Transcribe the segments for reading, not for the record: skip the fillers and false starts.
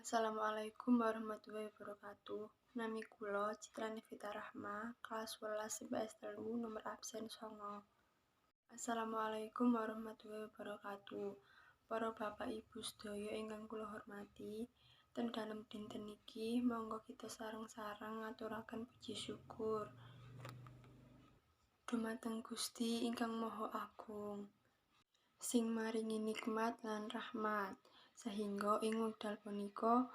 Assalamualaikum warahmatullahi wabarakatuh. Nami kula Citra Nevita Rahma, kelas 11 IPS 3, nomor absen 9. Assalamualaikum warahmatullahi wabarakatuh. Para bapak ibu sedaya ingkang kula hormati, ten dalem dinten niki monggo kita sareng-sareng ngaturaken puji syukur dumateng Gusti ingkang Maha Agung sing maringi nikmat lan rahmat sehingga ing wekdal punika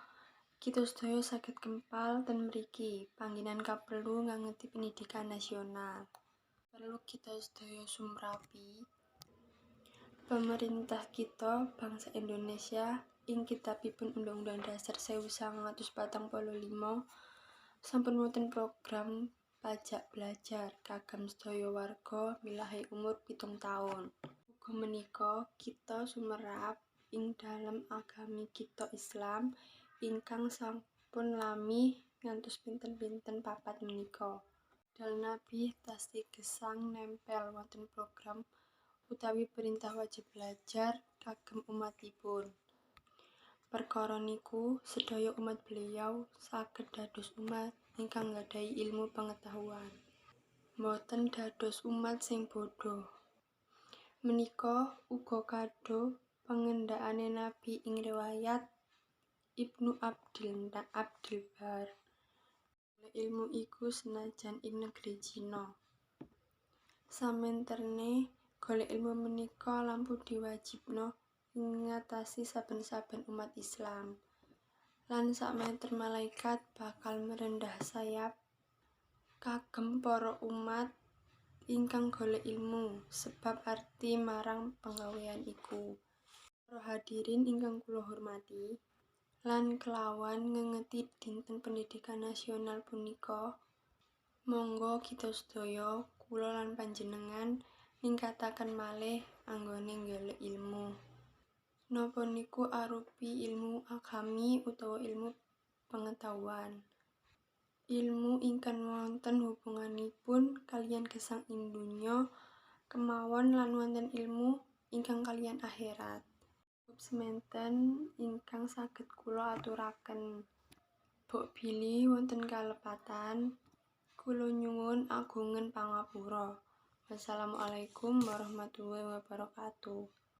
kita sedaya saged kempal ten mriki panggenan kaperlu ngangeti pendidikan nasional. Perlu kita sedaya sumrapi, pemerintah kita bangsa Indonesia ing kitabipun Undang-Undang Dasar 1945 sampun wonten program pajak belajar kagem sedaya warga milahe umur 7 taun. Uga menika kita sumerap ing dalem agami kita Islam ingkang sampun lami ngantos pinten-pinten papat menika. Dal Nabi tasih gesang nempel wonten program utawi perintah wajib belajar kagem umatipun. Perkara niku sedaya umat beliau saged dados umat ingkang nggadahi ilmu pengetahuan. Boten dados umat sing bodho. Menika uga kado pengendikane Nabi ing riwayat Ibnu Abdil Bar. Ilmu iku senajan ing negeri Cina. Samenterne golek ilmu menika lampun diwajibna ing ngatasi saben-saben umat Islam. Lan sakmeter malaikat bakal merendah sayap kagem para umat ingkang golek ilmu sebab arti marang penggawean iku. Para hadirin ingkang kula hormati, lan kelawan ngengeti Dinten Pendidikan Nasional punika, monggo kita sedaya, kula lan panjenengan, ningkataken malih anggone nggolek ilmu. Napa niku arupi ilmu agami utawa ilmu pengetahuan. Ilmu ingkang wonten hubunganipun kaliyan gesang ing donya kemawon lan wonten ilmu ingkang kaliyan akhirat. Semanten ingkang saged kula aturaken. Mbok bilih wonten kalepatan, kula nyuwun agunging pangapura. Wassalamualaikum warahmatullahi wabarakatuh.